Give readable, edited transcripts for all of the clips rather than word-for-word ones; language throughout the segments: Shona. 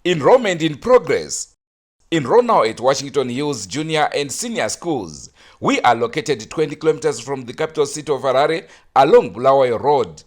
Enrollment in progress. Enroll now at Washington Hills Junior and Senior Schools. We are located 20 kilometers from the capital city of Harare along Bulawayo Road.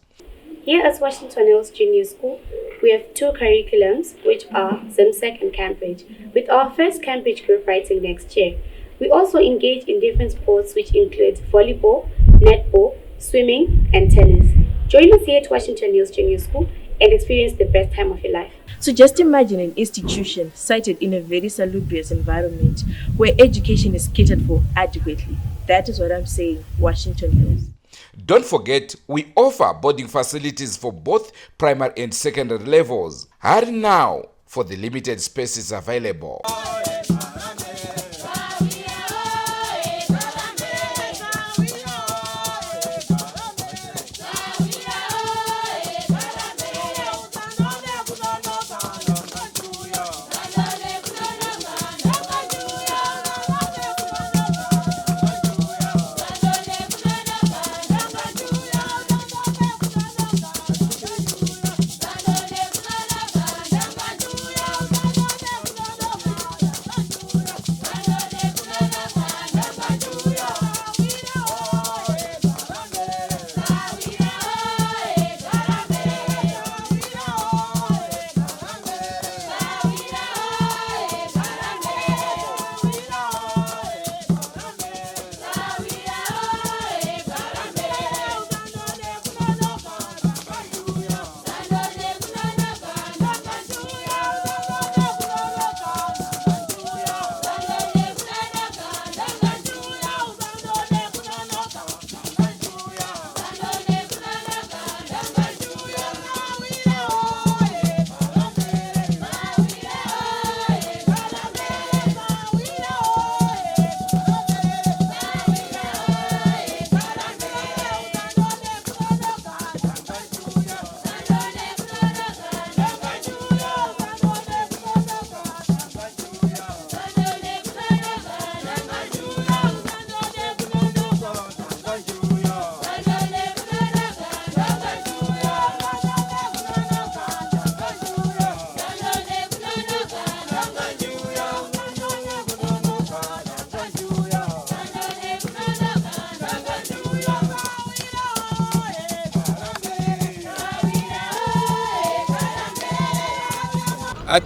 Here at Washington Hills Junior School, we have two curriculums, which are ZIMSEC and Cambridge, with our first Cambridge group writing next year. We also engage in different sports, which include volleyball, netball, swimming, and tennis. Join us here at Washington Hills Junior School and experience the best time of your life. So just imagine an institution sited in a very salubrious environment where education is catered for adequately. That is what I'm saying, Washington Hills. Don't forget, we offer boarding facilities for both primary and secondary levels. Hurry now for the limited spaces available.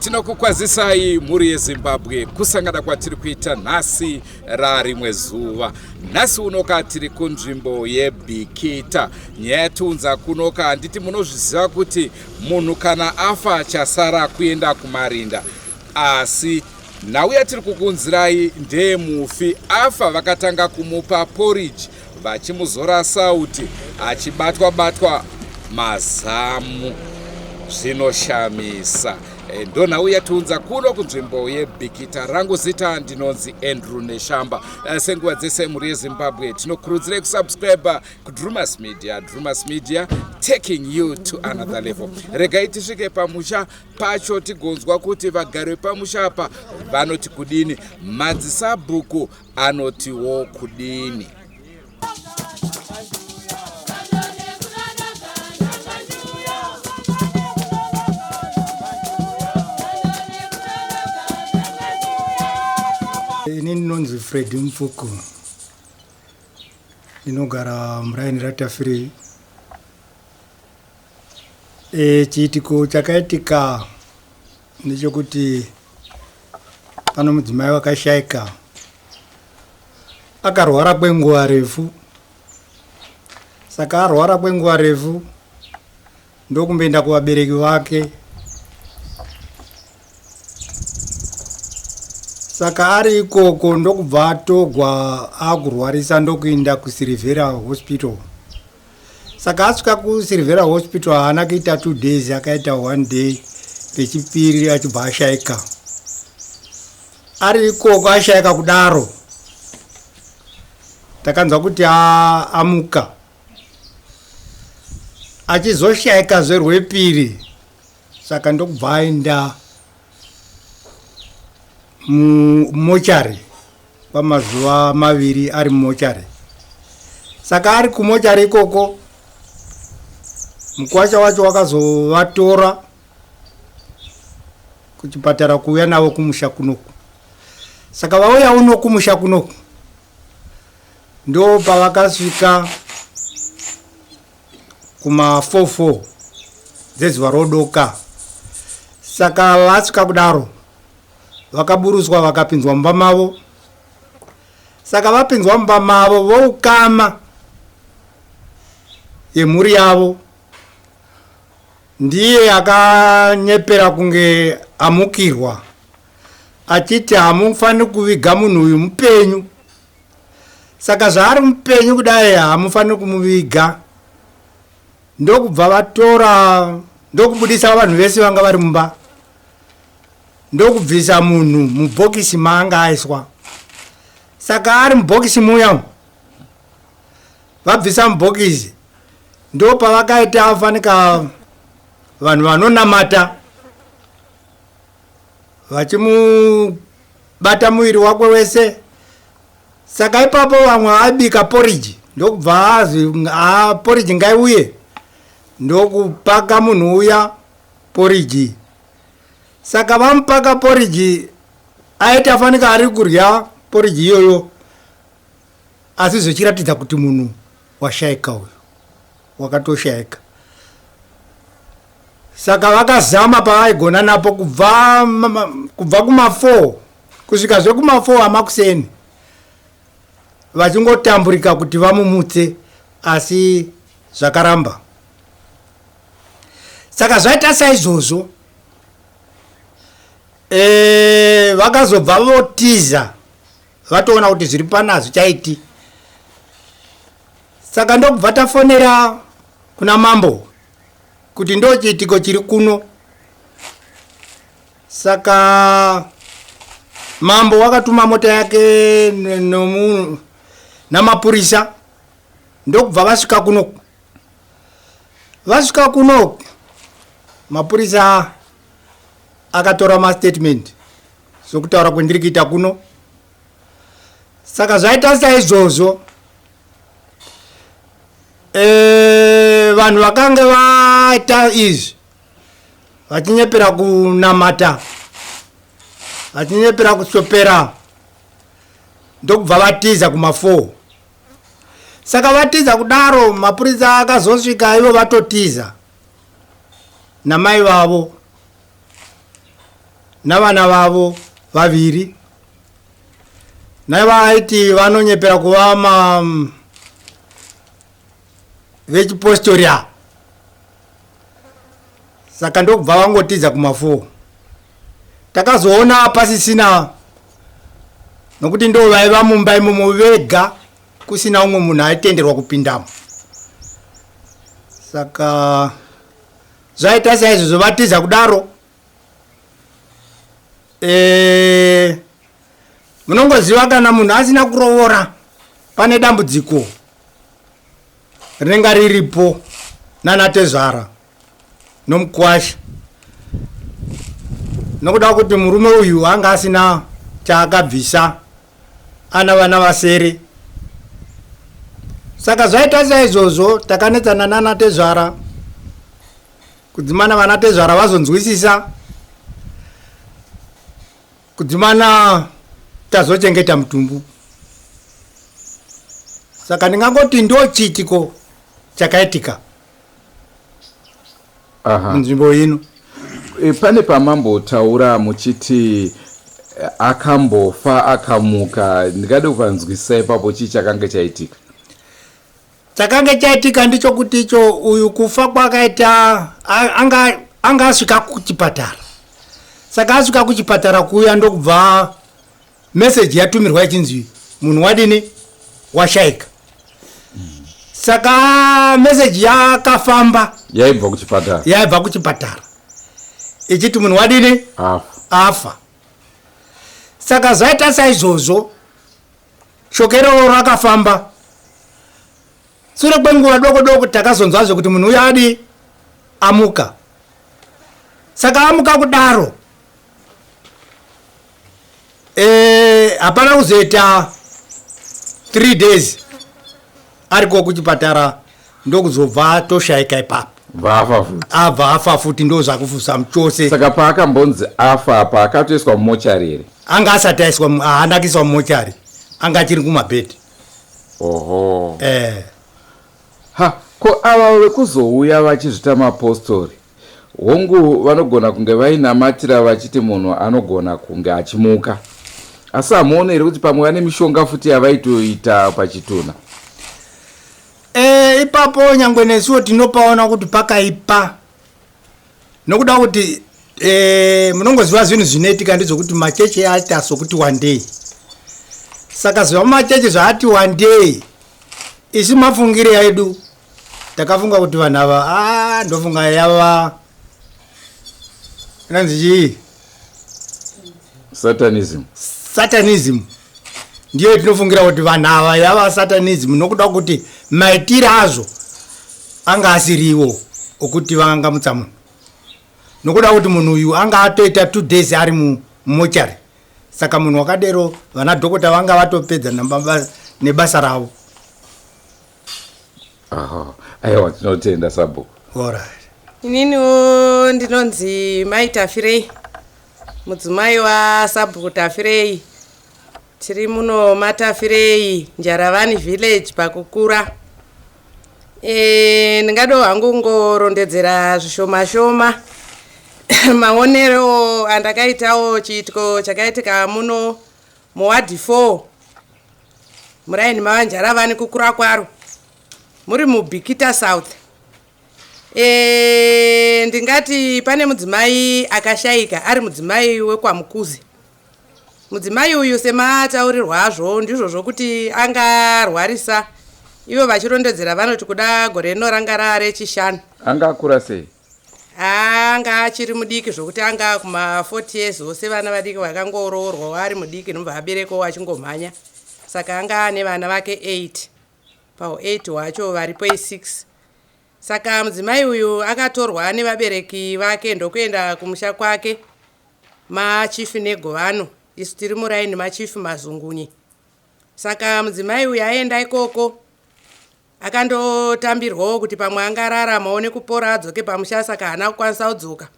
Tinokukwazisai mhuri yeZimbabwe kusangana kwatiri kuita nhasi rarimwe zuva. Nhasi unoka tiri kunzvimbo yeBikita. Nyaya yatiunza kunoka handiti munozviziva kuti munhu kana afa chasara kuenda kumarinda. Asi nhau yatiri kukunzirai ndeyemufi afa vakatanga kumupa porridge vachimuzora sauti achibatwa batwa mazamu zvinoshamisa. Ndonhau yatiunza kuno kunzvimbo yeBikita. Rangu zita ndinonzi Andrew Neshamba. Senguva dzese mhuri yeZimbabwe tinokurudzirai kusubscribe kuDrumas Media. Drumas Media taking you to another level. Regai tisvike pamusha pacho tigonzwa kuti vagari vepamusha apa vanoti kudini, madzisabhuku anotiwo kudini. Ini ndinonzi Freddy Mfuku, ndinogara muraini raTafirei. Chiitiko chakaitika ndechekuti pano mudzimai wakashaika akarwara kwenguva refu. Saka arwara kwenguva refu ndokumboenda kuvabereki vake. Saka ari ikoko ndokubva atogwa akurwarisa ndokuenda kuSilveira Hospital. Saka asvika kuSilveira Hospital haana kuita 2 days, akaita 1 day rechipiri achibva ashaika. Ari ikoko ashaika kudaro takanzwa kuti amuka achizoshaika zverwepiri. Saka ndokubva aenda mumochari kwamazuva maviri ari mumochari. Saka ari kumochari ikoko mukwasha wacho wakazovatora Kuchipatara kuuya navo kumusha kunoku. Saka vauya uno kumusha kunoku ndo pavakasvika kuma 44 dzezuva rodoka. Saka vasvika kudaro vakaburuswa vakapinzwa mumba mavo. Saka vapinzwa mumba mavo voukama yemhuri yavo ndiye akanyepera kunge amukirwa achiti hamufaniri kuviga munhu uyu mupenyu. Saka zvaari mupenyu kudai hamufaniri kumuviga. Ndokubva vatora ndokubudisa vanhu vese vanga vari mumba ndokubvisa munhu mubhokisi maanga aiswa. Saka ari mubhokisi muya vabvisa mubhokisi ndopavakaita fanika vanhu vanonamata vachimubata muviri wakwe wese. Saka ipapo vamwe vaibika poriji ndokubva azi poriji ngaiuye, ndokupaka munhu uya poriji. Saka vamupaka poriji aita fanika ari kurya poriji iyoyo, asi zvichiratidza kuti munhu washaika uyu wakatoshaika. Saka vakazama pavaigona napo kubva kubva kuma4 kusvika zvekuma4 amakuseni vachingotamburika kuti vamumutse, asi zvakaramba. Saka zvaita saizvozvo vakazobva votiza vatoona kuti zviri pano hazvichaiti. Saka ndokubva tafonera kuna mambo kuti ndo chiitiko chiri kuno. Saka mambo wakatuma mota yake namapurisa ndokubva vasvika kuno. Vasvika kuno mapurisa akatora mastatement sokutaura kwendiri kuita kuno. Saka zvaita saizvozvo vanhu vakange vaita izvi vachinyepera kunamata vachinyepera kusopera ndokubva vatiza kuma4. Saka vatiza kudaro mapurisa akazosvika ivo vatotiza namai vavo navana vavo vaviri navaiti vanonyepera kuva ma vechipostori ava. Saka ndokubva vangotiza kuma4. Takazoona pasisina nokuti ndo vaiva mumba imomo vega kusina umwe munhu aitenderwa kupindamo. Saka zvaita saizvozvo vatiza kudaro munongoziva kana munhu asina kurovora pane dambudziko rinenge riripo nanatezvara nomukwasha, nokuda kuti murume uyu anga asina chaakabvisa ana vana vasere. Saka zvaita saizvozvo takanetsana nanatezvara kudzimana vanatezvara vazonzwisisa kudzimana tazochengeta mutumbu. Saka ndingangoti ndo chiitiko chakaitika munzvimbo ino. Pane pamambotaura muchiti akambofa akamuka, ndingade kupanzwisisa ipapo, chii chakange chaitika? Chakange chaitika ndichokuti icho uyu kufa kwakaita anga asvika kuchipatara. Saka asvika kuchipatara kuya ndokubva meseji yatumirwa ichinzi munhu wadini washaika. Saka meseji yakafamba yaibva kuchipatara, yaibva kuchipatara ichiti munhu wadini afa, afa. Saka zvaita saizvozvo shoko iroro rakafamba. Sure kwenguva doko doko takazonzwazve kuti munhu uyu adi amuka. Saka amuka kudaro hapana kuzoita 3 days ariko kuchipatara ndokuzobva toshaika ipapo. Bva afa futi. Abva afa futi, ndo zvakufusa muchose. Saka paakambonzi afa apa akatoiswa mumochari here? Anga asati aiswa, haana kuiswa mumochari, anga achiri kumabhedhi. Oho. Eh. Ha, ko ava vekuzouya vachizvita mapostori, hongu vanogona kunge vainamatira vachiti munhu anogona kunge achimuka, asi hamuone here kuti pamwe vane mishonga futi yavaitoita pachitunha? E, ipapo nyangwe nesuwo tinopaona kuti pakaipa, nokuda kuti munongoziva zvinhu zvinoitika ndezvokuti machechi aita sokuti wandei. Saka zuva machechi zvaati wandei, isu mafungire edu takafunga kuti vanhu ava, a ndofunga yava inonzi chii? Satanism. Satanism ndiyo tinofungira kuti vanhu ava yava satanism, nokuda kuti maitiro azvo anga asiriwo okuti vangamutsa munhu, nokuda kuti munhu uyu anga atoita 2 days ari mumochari. Saka munhu wakadero, vana dhokota vanga vatopedza nebasa ravo. Aha, aiwa, tinotenda sabhuku. Alright. Ininiwo ndinonzi Mai Tafirei, mudzimai wasabhuku Tafirei. Tiri muno maTafirei, Njaravani village, pakukura. Ndingado hangu kungorondedzera zvishoma shoma maonero andakaitawo chiitiko chakaitika muno muwadhi 4, muraini mavanjaravani, kukura kwaro, muri muBikita South. Ndingati pane mudzimai akashayika, ari mudzimai wekwaMukuzi. Mudzimai uyu, semataurirwa azvo, ndizvo zvokuti angarwarisa. Ivo vachirondedzera vanoti kuda gore rino ranga raa rechishanu. Anga akura sei? Anga achiri mudiki, zvokuti anga kuma40 years ose. Vana vadiki vakangoroorwawo ari mudiki, nobva aberekwawo achingomhanya. Saka anga ane vana vake 8. Pau8 hwacho varipo i6. Saka mudzimai uyu akatorwa nevabereki vake ndokuenda kumusha kwake, machifi Negovano. Isu tiri muraini machifi Mazungunye. Saka mudzimai uyu aenda ikoko, akandotambirwawo kuti pamwe angararamawo nekupora adzoke pamusha. Saka haana kukwanisa kudzoka.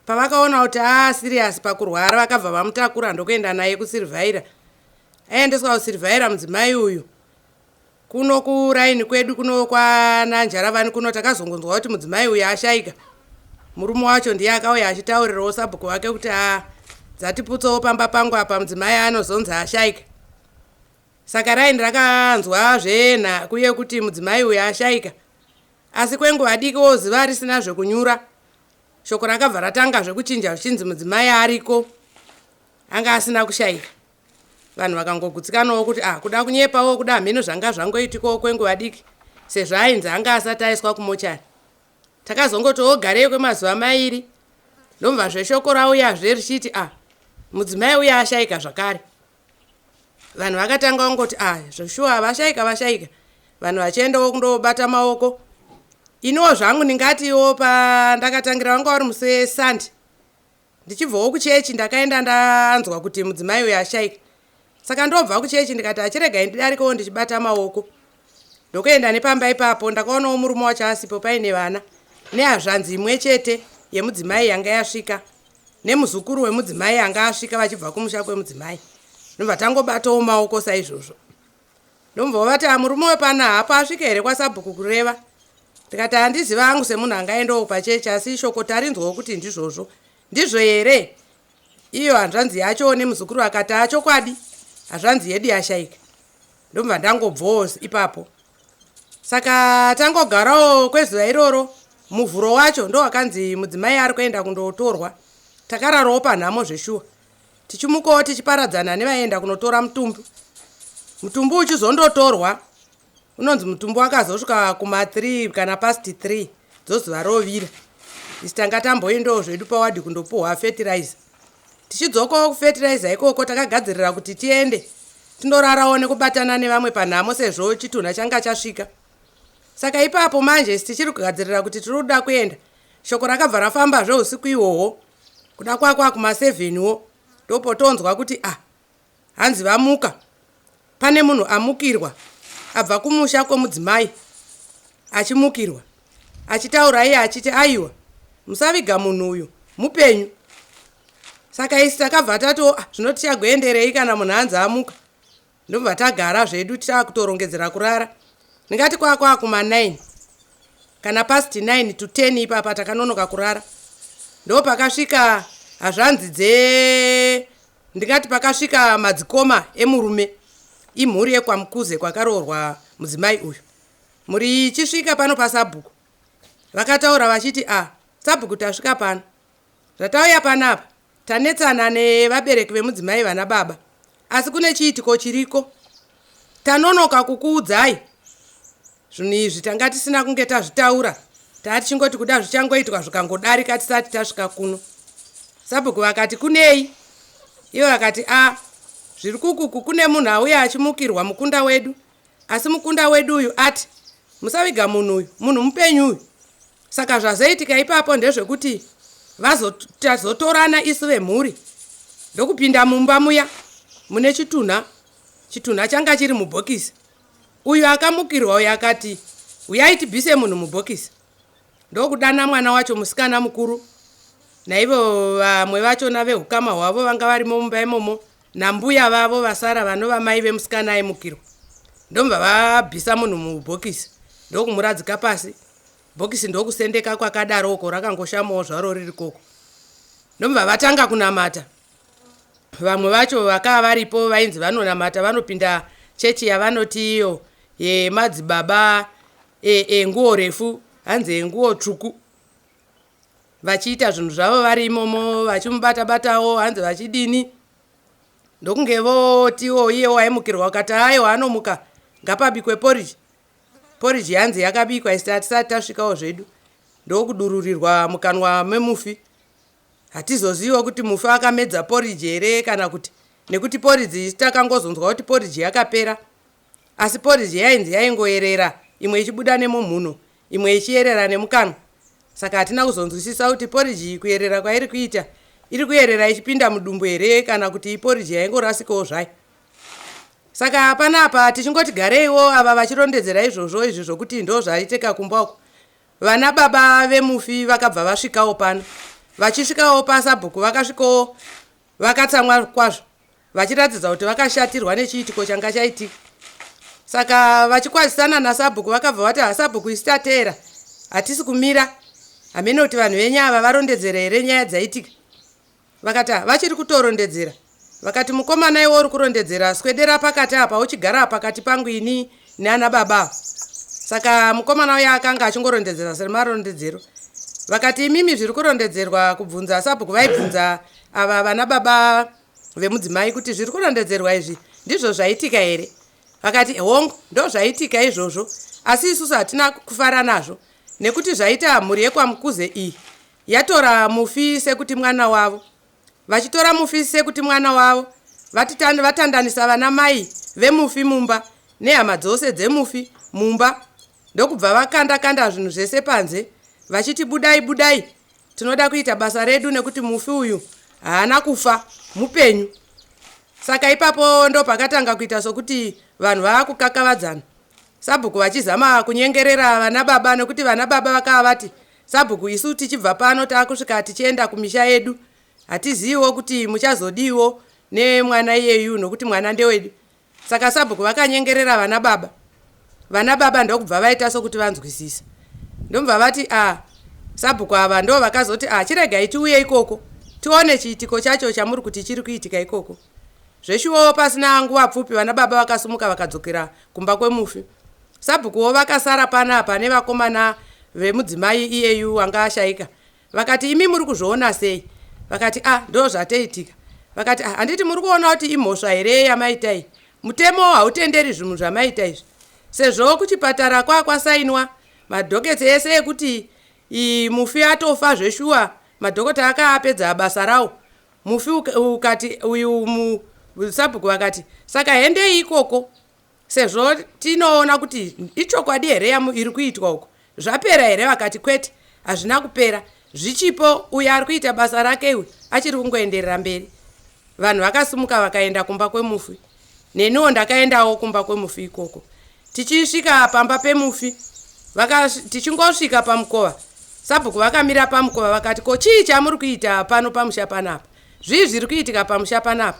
Pavakaona kuti aserious pakurwara, vakabva vamutakura ndokuenda naye kuSilveira. Aendeswa kuSilveira mudzimai uyu, kuno kuraini kwedu kuno kwananjaravani kuno, takazongonzwa kuti mudzimai uyu ashayika. Murume wacho ndiye akauya achitaurirawo sabhuku wake kuti, "A, dzatiputsawo pamba pangu apa, mudzimai anozonzi ashayika." Saka raini rakanzwa zvena kuye kuti mudzimai uyu ashayika, asi kwenguva dikiwo zuva risina zvekunyura, shoko rakabva ratanga zvekuchinja, zvichinzi mudzimai ariko, anga asina kushayika. Vanhu vakangogutsikanawo kuti, ah, kuda kunyepawo, kuda hameno zvanga zvangoitikawo kwenguva diki, sezvo ainzi anga asati aiswa kumochari. Takazongotiwo garei kwemazuva 2, ndomva zveshoko rauyazve richiti, ah, mudzimai uya ashayika zvakare. Vanhu vakatanga kungoti, ah, zveshuwa vashayika, vashayika. Vanhu vachiendawo kundobata maoko. Iniwo zvangu ndingatiwo pandakatangira vanga vari musi weSunday, ndichibvawo kuchechi, ndakaenda ndanzwa kuti mudzimai uyu ashayika. Saka ndobva kuchechi, ndikati, achiregai ndidarikewo ndichibata maoko. Ndokuenda nepamba ipapo, ndakaonawo murume wacho asipo, paine vana nehazvanzi imwe chete yemudzimai yanga yasvika, nemuzukuru wemudzimai anga asvika vachibva kumusha kwemudzimai. Ndobva tangobatawo maoko saizvozvo. Ndomva vati, "Murume wepana hapo asvika here kwasabhuku kureva?" Ndikati, "Handiziva hangu semunhu angaendawo pachechi, asi shoko tarinzwawo kuti ndizvozvo. Ndizvo here?" Iyo hanzvanzi yacho nemuzukuru akati, "Achokwadi, hazvanzi yedu yashayika." Ndomva ndangobvawo ipapo. Saka tangogarawo kwezuva iroro. Muvhuro wacho ndo wakanzi mudzimai ari kuenda kundotorwa. Takararawo panhamo zveshuwa, tichimukawo tichiparadzana nevaenda kunotora mutumbi. Mutumbi uchizondotorwa, unonzi mutumbi wakazosvika kuma3 kana past 3 dzozuva rovira. Isi tanga tamboendawo zvedu pawadhi kundopuhwa fertilizer. Tichidzokawo kufertilizer ikoko, takagadzirira kuti tiende tindorarawo nekubatana nevamwe panhamo, sezvo chitunha changa chasvika. Saka ipapo manje tichiri kugadzirira kuti tiri kuda kuenda, shoko rakabva rafambazve usiku ihwohwo, kuda kwakwa kuma7 wo, ndopotonzwa kuti, ah, hanzi vamuka, pane munhu amukirwa abva kumusha kwemudzimai achimukirwa. Achitaura iye achiti aiwa, musaviga munhu uyu, mupenyu. Saka isu takabva tati ah, zvino tichagoenderei kana munhu anzi amuka? Ndobva tagara zvedu takutorongedzera kurara. Ndingati kwakwa kuma 9 kana past 9 to 10 ipapa takanonoka kurara. Ndopakasvika hazvanzi dze ndingati pakasvika madzikoma emurume, imhuri yekwaMukuze kwakaroorwa mudzimai uyu. Mhuri ichisvika pano pasabhuku vakataura vachiti a ah, sabhuku tasvika pano, zvatauya panapa tanetsana nevabereki vemudzimai vana baba, asi kune chiitiko chiriko. Tanonoka kukuudzai zvinhu izvi, tanga tisina kunge tazvitaura, tatichingoti kuda zvichangoitwa zvikangodarika tisati tasvika kuno. Sabhuku vakati kunei? Ivo vakati a ah, zviri kukuku kune munhu auya achimukirwa mukunda wedu, asi mukunda wedu uyu ati musaviga munhu uyu, munhu mupenyu uyu. Saka zvazoitika ipapo ndezvekuti tazotorana isu vemhuri ndokupinda mumba muya mune chitunha. Chitunha changa chiri mubhokisi. Uyu akamukirwa uyu akati uyai tibvise munhu mubhokisi, ndokudana mwana wacho musikana mukuru naivo vamwe vachona veukama hwavo vanga varimo mumba imomo nambuya vavo vasara vanova mai vemusikana aimukirwa. Ndomva vabvisa munhu mubhokisi ndokumuradzika pasi, bhokisi ndokusendeka kwakadaro uko rakangoshamawo zvaro riri koko. Ndomva vatanga kunamata. Vamwe vacho vakava varipo vainzi vanonamata, vanopinda chechi yavanoti iyo yemadzibaba enguo e refu, hanzi enguo tsvuku, vachiita zvinhu zvavo vari imomo vachimubata-batawo, hanzi vachidini. Ndokunge votiwo iye waimukirwa ukati aiwa anomuka, ngapabikwe poriji. Poriji yanzi yakabikwa, isi hatisati tasvikawo zvedu, ndokudururirwa mukanwa memufi. Hatizoziviwo kuti mufi akamedza poriji here kana kuti, nekuti poriji isi takangozonzwa kuti poriji yakapera, asi poriji yainzi yaingoerera, imwe ichibuda nemumhuno, imwe ichiyerera nemukanwa. Saka hatina kuzonzwisisa kuti poriji iyi kuyerera kwairi kuita iri kuyerera ichipinda mudumbu here kana kuti iporiji yaingorasikawo zvayo. Saka panapa tichingoti gareiwo ava vachirondedzera izvozvo izvi zvokuti ndo zvaitika kumba uko. Vana baba vemufi vakabva vasvikawo pano. Vachisvikawo pasabhuku vakasvikawo vakatsamwa kwazvo vachiratidza kuti vakashatirwa nechiitiko changa chaitika. Saka vachikwazisana nasabhuku vakabva vati hasabhuku isu tateera, hatisi kumira, hamene kuti vanhu venyu ava varondedzera here nyaya dzaitika. Vakati vachiri kutorondedzera. Vakati mukomana iwe uri kurondedzera, swedera pakati apa uchigara pakati pangu ini neana baba. Saka mukomana uya akanga achingorondedzera semarondedzero. Vakati imimi zviri kurondedzerwa kubvunza sabhuku vaibvunza ava vana baba vemudzimai kuti zviri kurondedzerwa izvi ndizvo zvaitika here? Vakati hongu, ndo zvaitika izvozvo, asi isusu hatina kufara nazvo nekuti zvaita mhuri yekwaMukuze iyi yatora mufi sekuti mwana wavo. Vachitora mufi sekuti mwana wavo, vatandanisa vana mai vemufi mumba nehama dzose dzemufi mumba, ndokubva vakanda kanda zvinhu zvese panze vachiti budai budai, tinoda kuita basa redu nekuti mufi uyu haana kufa, mupenyu. Saka ipapo ndo pakatanga kuita sokuti vanhu vaakukakavadzana, sabhuku vachizama kunyengerera vana baba, nekuti vana baba vakava vati sabhuku isu tichibva pano taakusvika tichienda kumisha yedu, hatiziviwo kuti muchazodiwo nemwana iyeyu nokuti mwana ndewedu. Saka sabhuku vakanyengerera vana baba, vana baba ndokubva vaita sokuti vanzwisisa, ndobva vati a ah, sabhuku ava ndo vakazoti a ah, chiregai tiuye ikoko tione chiitiko chacho chamuri kuti chiri kuitika ikoko. Zveshuwo pasina nguva pfupi vana baba vakasumuka vakadzokera kumba kwemufi. Sabhukuwo vakasara panapa nevakomana vemudzimai iyeyu wanga ashaika. Vakati imi muri kuzviona sei? Vakati a ah, ndo zvatoitika. Vakati ah, handiti muri kuona kuti imhosva here yamaita iyi? Mutemo hautenderi zvinhu zvamaita izvi, sezvo kuchipatara kwakwasainwa madhoketsi ese ekuti mufi atofa zveshuwa, madhokota akaapedza basa rawo. Mufi ukati uyu sabhuku vakati saka hendei ikoko sezvo tinoona kuti ichokwadi here yamu iri kuitwa uko, zvapera here? Vakati kwete, hazvina kupera, zvichipo, uyo ari kuita basa rake uyu achiri kungoenderera mberi. Vanhu vakasimuka vakaenda kumba kwemufi, neniwo ndakaendawo kumba kwemufi ikoko. Tichisvika pamba pemufi Tichingosvika pamukova, sabhuku vakamira pamukova vakati, "Ko chii chamuri kuita pano pamusha panapa? Zvii zviri kuitika pamusha panapa?"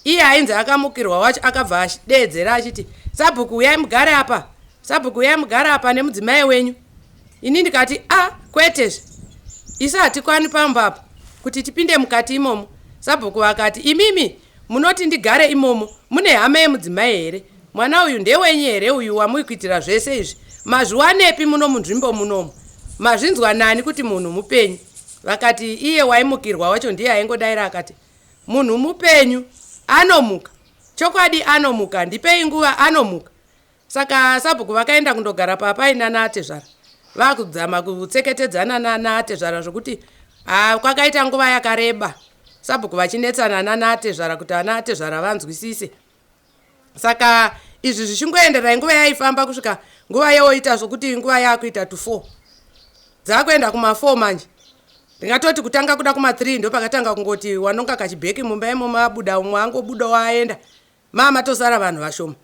Iye ainzi akamukirwa wacho akabva adeedzera achiti, "Sabhuku, uyai mugare apa. Sabhuku, uyai mugare apa nemudzimai wenyu." Ini ndikati, "A ah, kwetezve, isu hatikwani pamba apa kuti tipinde mukati imomo." Sabhuku vakati, "Imimi munoti ndigare imomo, mune hama yemudzimai here? Mwana uyu ndewenyu here uyu wamuri kuitira zvese izvi? Mazviwanepi muno munzvimbo munomu? Mazvinzwa nani kuti munhu mupenyu?" Vakati iye waimukirwa wacho ndiye aingodaira akati, "Munhu mupenyu, anomuka chokwadi, anomuka, ndipei nguva, anomuka." Saka sabhuku vakaenda kundogara papaina naatezvara, vakudzama kutseketedzana naatezvara zvokuti kwakaita nguva yakareba sabhuku vachinetsana nanaatezvara kuti ana atezvara vanzwisise. Saka izvi zvichingoenderai, nguva yaifamba kusvika nguva yoita zvokuti nguva yaakuita to 4, dzakuenda kuma4 manje, ndingatoti kutanga kuda kuma3, ndo pakatanga kungoti wanonga kachibheki mumba imomo abuda, umwe angobuda waenda, mama tosara vanhu vashoma.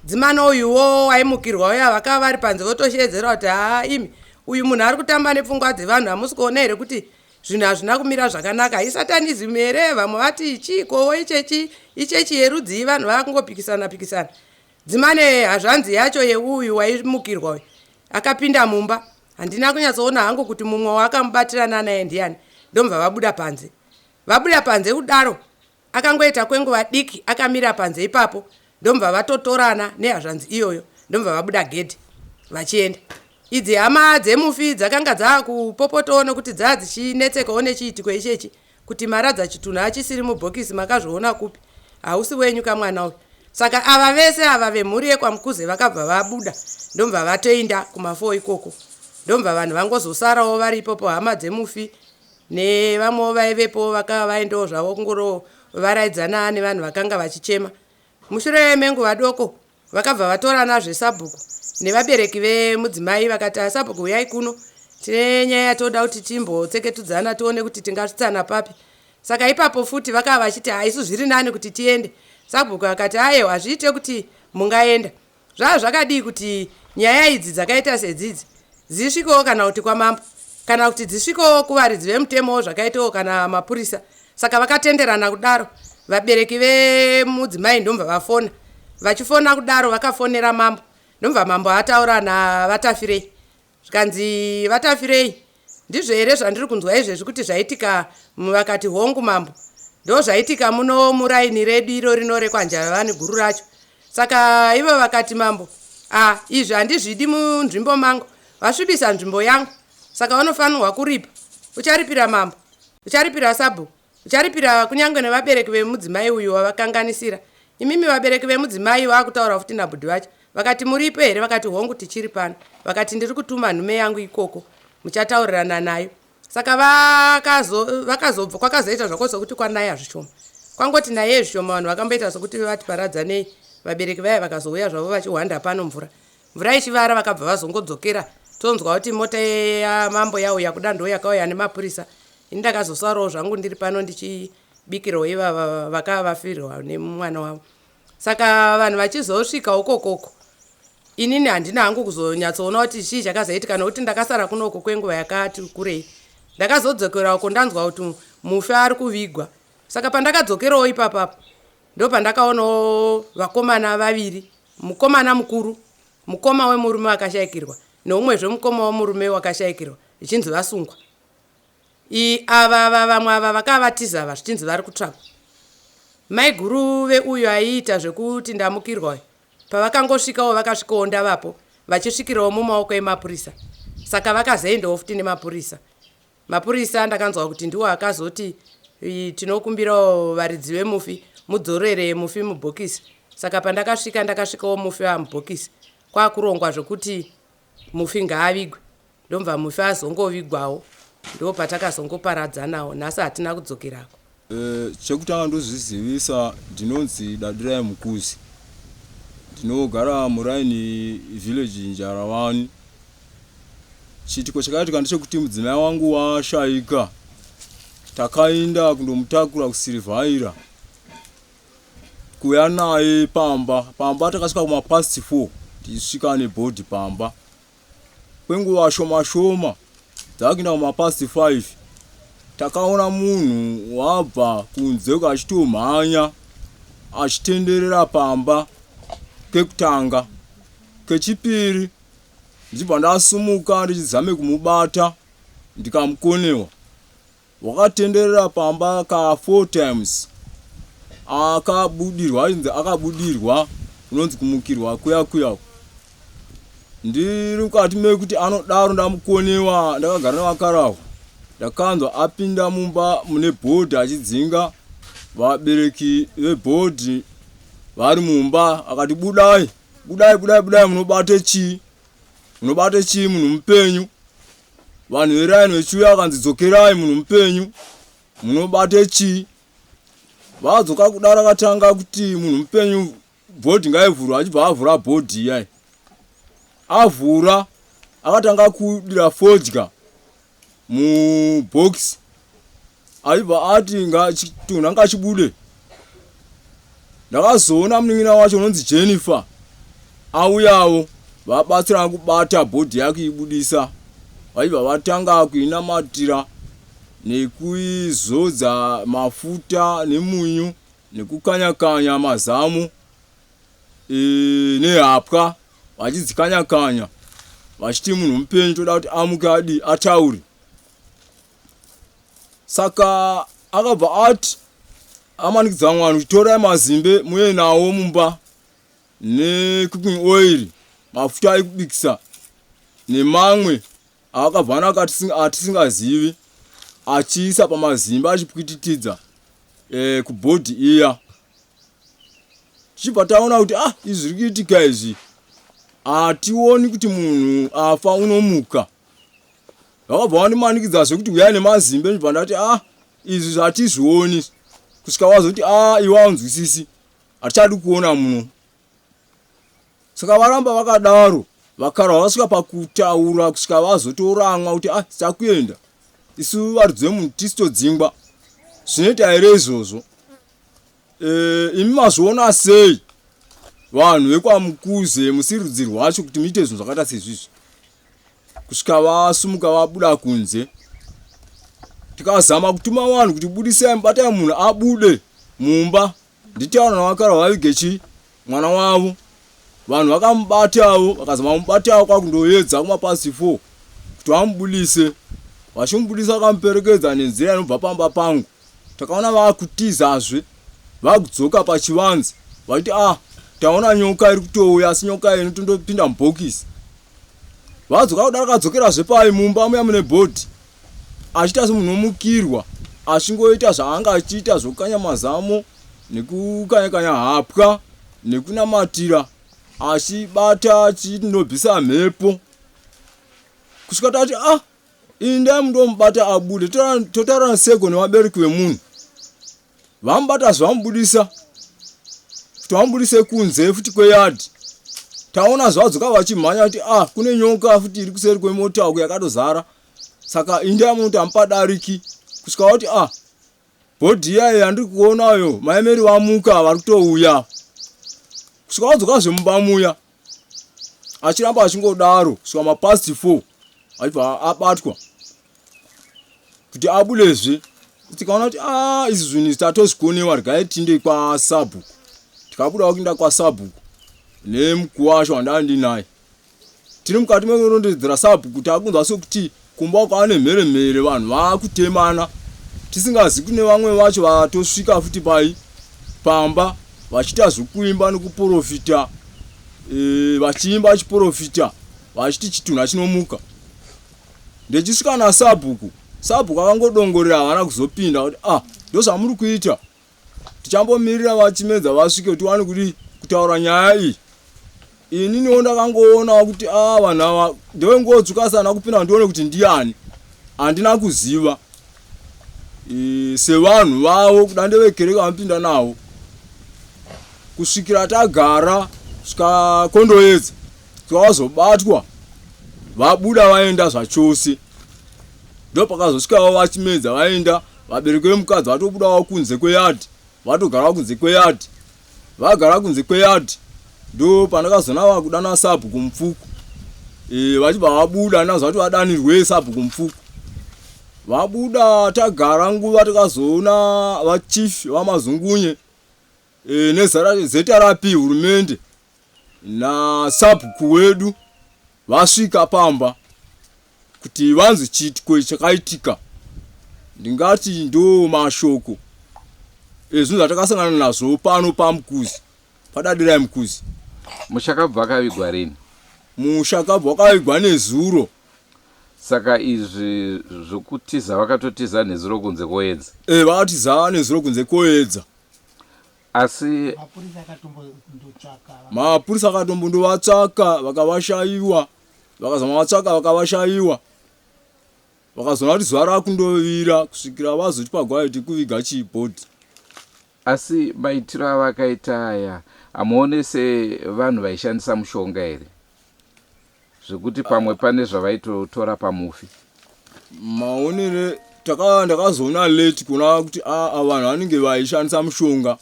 Dzimana uyuwo waimukirwa uya vakava vari panze votoshedzera kuti, "Haa imi, uyu munhu ari kutamba nepfungwa dzevanhu, hamusi kuona here kuti zvinhu hazvina kumira zvakanaka? Isatanism here?" Vamwe vati, "Chiikowo ichechi, ichechi yerudzii?" Vanhu vakungopikisana pikisana. Dzimane hazvanzi yacho yeuyu waimukirwa uyu akapinda mumba, handina kunyatsoona hangu kuti mumwe waakamubatirana naye ndiani, ndomubva vabuda panze. Vabuda panze kudaro, akangoita kwenguva diki akamira panze ipapo, ndomubva vatotorana nehazvanzi iyoyo, ndomubva vabuda gedhi vachienda. Idzi hama dzemufi dzakanga dzaakupopotawo nokuti dzaa dzichinetsekawo nechiitiko ichechi kuti maradza chitunhu achisiri mubhokisi, makazviona kupi? Hausi wenyu kamwana uyu. Saka ava vese ava vemhuri yekwaMukuze vakabva vabuda, ndomubva vatoenda kumafo ikoko, ndomubva vanhu vangozosarawo vari ipopo, hama dzemufi nevamwewo vaivepo vakava vaendawo zvavo kungorovaraidzana nevanhu vakanga vachichema. Mushure menguva doko vakabva vatorana zvesabhuku nevabereki vemudzimai, vakati, "Asabhuku, uyai kuno, tine nyaya yatoda kuti timbotseketudzana, tione kuti tingasvitsana papi." Saka ipapo futi vakava vachiti, "Haisu, zviri nani kuti tiende." Sabhuku akati, "Aiwa, hazviite kuti mungaenda. Zvava zvakadii kuti nyaya idzi dzakaita sedzidzi dzisvikewo kana kuti kwamambo, kana kuti dzisvikewo kuvaridzi vemutemowo, zvakaitawo kana mapurisa?" Saka vakatenderana kudaro. Vabereki vemudzimai ndomubva vafona. Vachifona kudaro, vakafonera mambo, ndomubva mambo ataura naVaTafirei, zvikanzi, "VaTafirei, ndizvo here zvandiri kunzwa izvezvi kuti zvaitika?" Vakati, "Hongu mambo, ndo zvaitika muno muraini redu iro rino rekwaNjaravani guru racho." Saka ivo vakati, "Mambo, a izvi handizvidi munzvimbo mangu, vasvibisa nzvimbo yangu, saka vanofanirwa kuripa. Ucharipira mambo, ucharipira sabhuku, ucharipira kunyange nevabereki vemudzimai uyu wavakanganisira. Imimi vabereki vemudzimai." Vaakutaura futi nabhudhi vacho, vakati, "Muripo here?" Vakati, "Hongu, tichiri pano." Vakati, "Ndiri kutuma nhume yangu ikoko, muchataurirana nayo." Saka vakazobva, kwakazoita zvako sokuti kwanaya zvishoma, kwangoti naye zvishoma, vanhu vakamboita sokuti vati paradzanei. Vabereki vaya vakazouya zvavo vachihwanda pano, mvura ichivara, vakabva vazongodzokera. Tonzwa kuti mota yamambo yauya kuda, ndo yakauya nemapurisa. Ini ndakazosarawo zvangu ndiri pano ndichibikirawo ivava vakava vafirwa nemwana wavo. Saka vanhu vachizosvika ukokoko, inini handina hangu kuzonyatsoona kuti chii chakazoitika, nokuti ndakasara kunoko kwenguva yakati kurei. Ndakazodzokera uko ndanzwa kuti mufi ari kuvigwa. Saka pandakadzokerawo ipapapo, ndo pandakaonawo vakomana vaviri, mukomana mukuru, mukoma wemurume wakashayikirwa, neumwezve mukoma wemurume wakashayikirwa, zvichinzi vasungwa. Ava vamwe ava vakava vatiza ava, zvichinzi vari kutsvakwa. Mai guru veuyu aiita zvekuti ndamukirwa pavakangosvikawo, vakasvikawo ndavapo, vachisvikirawo mumaoko emapurisa. Saka vakazoendawo futi nemapurisa. Mapurisa ndakanzwa kuti ndiwo akazoti, "Tinokumbirawo varidzi vemufi mudzorere mufi mubhokisi." Saka pandakasvika, ndakasvikawo mufi amubhokisi, kwakurongwa zvokuti mufi ngaavigwe, ndomubva mufi azongovigwawo. Ndo patakazongoparadzanawo nhasi, hatina kudzokerako. Chekutanga ndozvizivisa, ndinonzi Dadirai Mukuzi, ndinogara muraini village Njaravani. Chiitiko chakaitika ndechekuti mudzimai wangu washaika, takaenda kundomutakura kuSilvaira kuuya naye pamba. Pamba takasvika kumapast 4, tichisvika nebhodhi pamba. Kwenguva shoma shoma dzakuenda kumapast 5 takaona munhu wabva kunze achitomhanya achitenderera pamba kekutanga. Kechipiri ndichibva ndasumuka ndichizame kumubata ndikamukonewa. Wakatenderera pamba ka 4 times akabudirwa achinzi akabudirwa kunonzi kumukirwa kuya kuya. Ndiri mukati mekuti anodaro ndamukonewa ndakagara nevakarahwa. Ndakanzwa apinda mumba mune bhodhi achidzinga vabereki vebhodhi vari mumba akati budai budai budai budai munobate chii munobate chii munhu mupenyu. Vanhu veraini vechiuya vakanzi dzokerai munhu mupenyu munobate chii. Vadzoka kudaro akatanga kuti munhu mupenyu bhodhi ngaivhurwe achibva avhura bhodhi iyai. Avhura akatanga kudira fodya mubhokisi aibva ati chitunha ngachibude. Ndakazoona munin'ina wacho unonzi Jennifer auyawo vabatsirana kubata bhodhi yake ibudisa vaibva vatanga kuinamatira nekuizodza mafuta nemunyu nekukanya-kanya mazamu e, nehapwa vachidzikanya-kanya vachiti munhu mupenyu toda kuti amuke adii ataure. Saka akabva ati amanikidza vamwe vanhu kuti torai mazimbe muye nawo mumba necooking oil mafuta ekubikisa nemamwe akabva anaka atisingazivi achiisa pamazimbe achipwititidza e, kubhodhi iya tichibva taona kuti ah izvi zviri kuitika izvi hationi kuti munhu afa unomuka vakabva vandimanikidza zvekuti huyai nemazimbe ndibva ndati ah izvi zvatizvioni kusvika vazoti ah iwe aunzwisisi hatichadi kuona muno saka varamba vakadaro vakarwa vasvika pakutaura kusvika vazotoramwa kuti ah tichakuenda isu varidzi vemunhu tisu todzingwa zvinoita here izvozvo e, imi mazviona sei vanhu vekwamukuze musiri rudzi rwacho kuti muite zvinhu zvakaita sezvizvi kusvika vasumuka vabuda kunze tikazama kutuma vanhu kuti budisai mubatai munhu abude mumba nditaura navakara vavige chi mwana wavo vanhu vakamubatawo vakazama kumubatawo kwakundoedza kumapasi 4 kuti vamubudise vachimubudisa vakamuperekedza nenzira inobva pamba pangu takaona vakutizazve vakudzoka pachivanze vachiti ah taona nyoka iri kutouya asi nyoka iyi inotondopinda mubhokisi vadzoka kudaro akadzokerazve pai mumba muya mune bhodhi achiita semunhu unomukirwa achingoita zvaanga achiita zvokukanya mazamo nekukanya kanya hapwa nekunamatira achibata achinobvisa mhepo kusvika tati ah indai mundomubata abude totaura nseko nevabereki vemunhu vamubata zvavamubudisa kuti vamubudise kunze futi kweyadhi taona zvadzoka vachimhanya kuti ah kune nyoka futi iri kuseri kwemota uku yakatozara saka indai munoti hamupadariki kusvika vati ah bhodhi iyayo yandiri kuonayo maemeri vamuka vari kutouya kusvika vadzoka zvemumba muya achiramba achingodaro kusvika mapast 4 achibva abatwa kuti abudezve tikaona kuti a ah, izvi zvinhu izvi tatozvikonewa regai tinde kwasabhuku tikabudawo kuinda kwasabhuku nemukuwasha wandanga ndinaye tiri mukati mekurondedzera sabhuku takunzwa sekuti kumba kwaane mheremhere vanhu vakutemana tisingazi kune vamwe vacho vatosvika futi pai pamba vachiita zvekuimba nekuporofita e, vachiimba vachiporofita vachiti chitunha chinomuka ndechisvika nasabhuku sabhuku akangodongorera havana kuzopinda kuti ah ndozvamuri kuita tichambomirira vachimedza vasvike tiwane kudi kutaura nyaya iyi ininiwo ndakangoonawo kuti a ah, vanhu ava ndevengotsvuka kupinda ndione kuti ndiani handina kuziva e, sevanhu vavo kuda ndevekereke vanopinda navo kusvikira tagara kusvika kondoedza vazobatwa vabuda vaenda zvachose ndopakazosvikawo vachimedza vaenda vabereki vemukadzi vatobudawo kunze kweyadhi vatogara kunze kweyadhi vagara kunze kweyadhi ndo pandakazona vakudana sabhuku mupfuku E, vachibva vabuda nazva kuti vadanirwe sabhuku Mupfuku. Vabuda tagara nguva tikazoona vachief vaMazungunye e, neZRP hurumende nasabhuku wedu vasvika pamba kuti vanzi chiitiko chakaitika. Ndingati ndo mashoko ezvinhu zvatakasangana nazvo pano paMukuzi, paDadirai Mukuzi. Mushakabvu akavigwa rini? Mushakabvu akavigwa nezuro. Saka izvi zvokutiza vakatotiza nezuro kunze kwoedza? E, vakatiza nezuro kunze kwoedza. Asi mapurisa akatombondovatsvaka vakavashayiwa, vakazama vatsvaka vakavashayiwa, vakazoona kuti zuva rakundovira kusvikira vazotipa gwai tikuviga chibhodhi. Asi maitiro avakaita aya hamuone sevanhu vaishandisa mushonga here, zvekuti pamwe pane zvavaitotora pamufi? Maonere taka ndakazoona late kuona kuti a vanhu vanenge vaishandisa mushonga,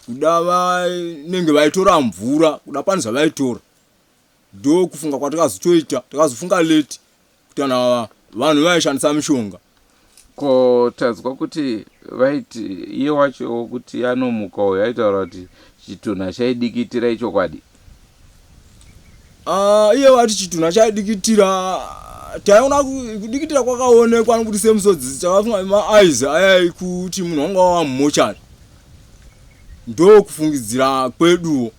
kuda vanenge vaitora mvura, kuda pane zvavaitora. Ndokufunga kwatakazotoita, takazofunga late kuti vanhu ava vanhu vaishandisa mishonga. Ko tanzwa kuti vaiti iye wacho kuti anomuka uyo aitaura kuti chitunha chaidikitira, ichokwadi? Ah, iye vati chitunha chaidikitira, taiona kudikitira kwakaonekwa nokuti semusodzi takafunga maeyes aya kuti munhu wanga wava mumochari, ndokufungidzira kweduwo.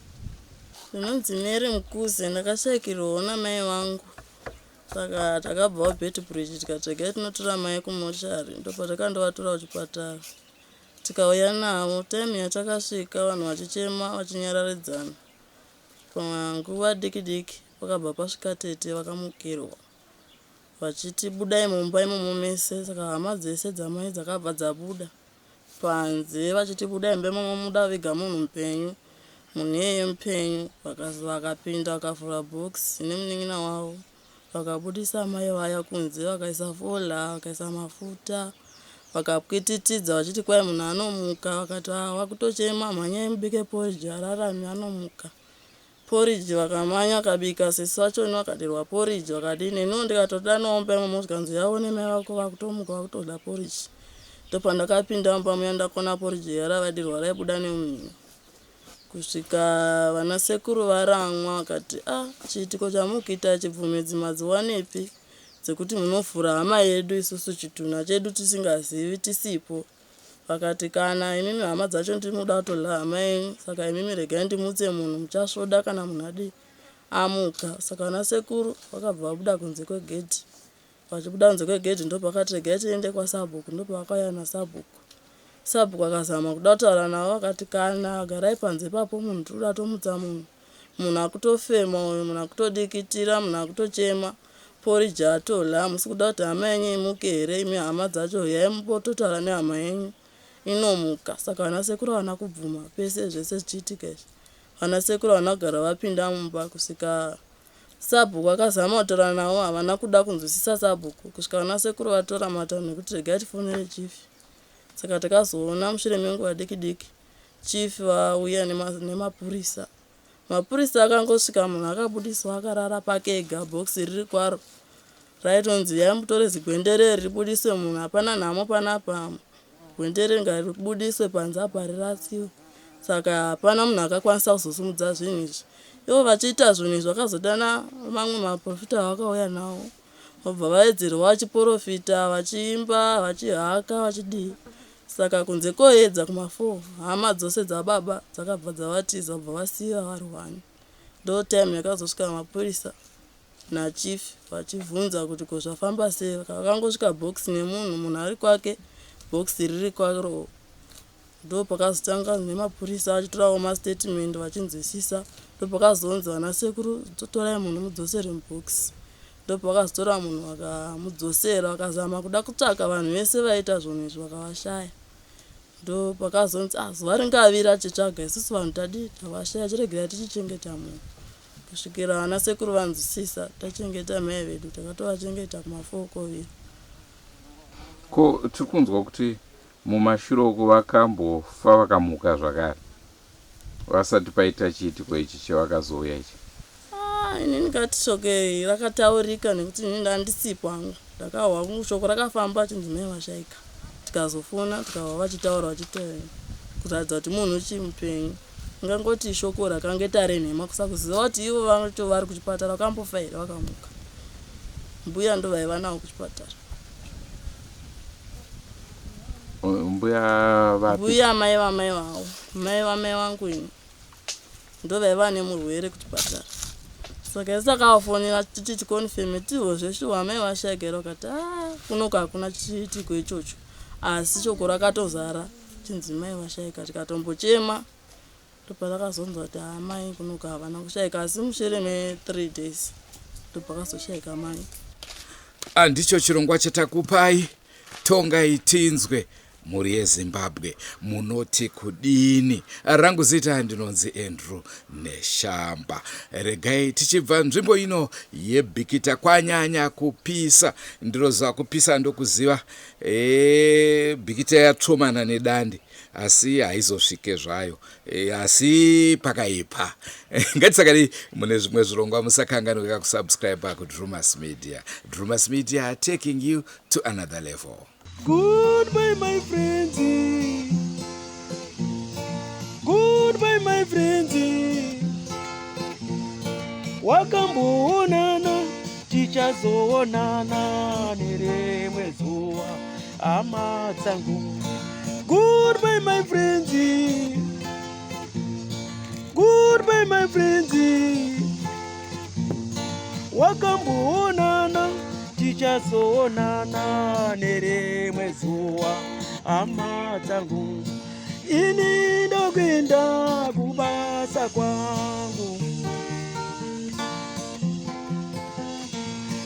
Ndinonzi Mary Mukuze, ndakashaikirwawo namai vangu. Saka takabvawo Beitbridge tikati regai tinotora mai kumochari, ndopatakandovatora kuchipatara tikauya navo. Time yatakasvika vanhu vachichema vachinyararidzana, panguva diki diki pakabva pasvika tete vakamukirwa vachiti budai mumba imomo mese. Saka hama dzese dzamai dzakabva dzabuda panze vachiti budai mumba imomo, muda viga munhu mupenyu, munhu iyeye mupenyu. Vakapinda vakavhura bhokisi nemunin'ina wavo, vakabudisa mai vaya kunze, vakaisa fola, vakaisa mafuta, vakapwititidza vachiti kwai munhu anomuka. Vakati wakutochema, mhanyai mubike porridge ararame, anomuka. Porridge vakamanya vakabika, sisi vachoni vakadirwa porridge vakadini. Neniwo ndikatodanawo mumba imomo zvikanzi yaone mai vako vakutomuka vakutodya porridge. Ndopandakapinda mumba muya ndakona porridge iya ravadirwa raibuda nemumhino kusvika vana sekuru varamwa vakati ah, chiitiko chamukuita chibvumidzi madziwanepi dzekuti munovhura hama yedu isusu chitunha chedu tisingazivi tisipo. Vakati kana imimi hama dzacho ndinoda kutodya hama yenyu, saka imimi regai ndimutse munhu, muchasvoda kana munhu adii amuka. Saka vana sekuru vakabva vabuda kunze kwegedhi, vachibuda kunze kwegedhi ndopakati regai tiende kwasabhuku, ndopavakauya nasabhuku. Sabhuku akazama kuda kutaura navo akati kana garai panze ipapo, munhu tiri kuda tomutsa munhu, munhu akutofema uyu, munhu akutodikitira, munhu akutochema, porridge atodya, hamusi kuda kuti hama yenyu imuke here imi hama dzacho, huyai mubototaura nehama yenyu inomuka. Saka vana sekuru havana kubvuma pese zvese zvichiitika izvi, vana sekuru havana kugara vapinda mumba kusvika sabhuku akazama kutaura navo, havana kuda kunzwisisa sabhuku kusvika vana sekuru vatora matanho ekuti regai tifonere chief. Saka takazoona mushure menguva diki diki chief vauya nemapurisa. Mapurisa akangosvika munhu akabudiswa akarara pake ega, bhokisi riri kwaro raitonzi yai mutore zigwendere ribudiswe munhu, hapana nhamo panapa, gwendere ngaribudiswe panze apa rirasiwe. Saka hapana munhu akakwanisa kuzosimudza zvinhu izvi. Ivo vachiita zvinhu izvi vakazodana mamwe maprofita avakauya nawo, vobva vaedzerwa vachiprofita, vachiimba, vachihaka, vachidii. Saka kunze koedza kuma4 hama dzose dzababa dzakabva dzavatiza, vabva vasiya vari one. Ndo time yakazosvika mapurisa nachief vachibvunza kuti ko zvafamba sei. Vakangosvika bhokisi nemunhu, munhu ari kwake, bhokisi riri kwaro. Ndo pakazotanga nemapurisa achitorawo mastatement vachinzwisisa. Ndopakazonzi vana sekuru totorai munhu mudzosere mubhokisi. Ndopakazotora munhu vakamudzosera, vakazama kuda kutsvaka vanhu vese vaiita zvinhu izvi vakavashaya. Ndopakazonzi ah, zuva ringavira achitsvaga isusu vanhu tadii tavashaya, chiregerai tichichengeta munhu kusvikira vana sekuru vanzwisisa. Tachengeta mai vedu, takatovachengeta kuma4 kovira. Ko tiri kunzwa kuti mumashure uku vakambofa vakamuka zvakare vasati paita chiitiko ichi chevakazouya ichi? Ah, ini ndingati shoko iri rakataurika nekuti ini ndandisipo hangu ndakahwa shoko rakafamba achinzi mai vashaika tikazofona tikahwa vachitaura vachiti kuratidza kuti munhu uchii mupenyu ungangoti shoko rakange tarenhema kusakuziva kuti ivo vacho vari kuchipatara vakambofa here vakamuka mbuya ndovaiva navo kuchipatara mbuya vapi mbuya mai vamai vavo mai vamai vangu ini ndovaiva nemurwere kuchipatara saka isu takavafonera titi tikonfeme tivo zveshuwa mai vashaika here vakati a ah, kunoko hakuna chiitiko ichocho asi shoko rakatozara chinzi mai vashaika tikatombochema ndopatakazonzwa kuti haa mai kunoku havana kushaika asi mushure me3 days ndopakazoshaika mai ah, ndicho chirongwa chatakupai tongai tinzwe mhuri yezimbabwe munoti kudini rangu zita ndinonzi andrew neshamba regai tichibva nzvimbo ino yebhikita kwanyanya kupisa ndinoziva kupisa ndokuziva e, bhikita yatsvomana nedande asi haizosvike zvayo e, asi pakaipa ngatisakani mune zvimwe zvirongwa musakanganwika kusubscribe kudrumas media drumas media taking you to another level Goodbye my friends. Goodbye my friends. Wakamboonana tichazoonana nerimwe zuva hama dzangu. Goodbye my friends. Goodbye my friends. Wakamboonana tichazoonana nerimwe zuva hama dzangu. Ini ndokuenda kubasa kwangu.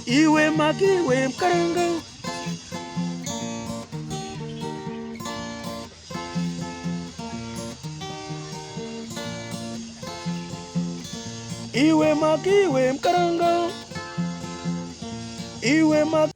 Iwe makiwe mkaranga Iwe makiwe mkaranga Iwe mak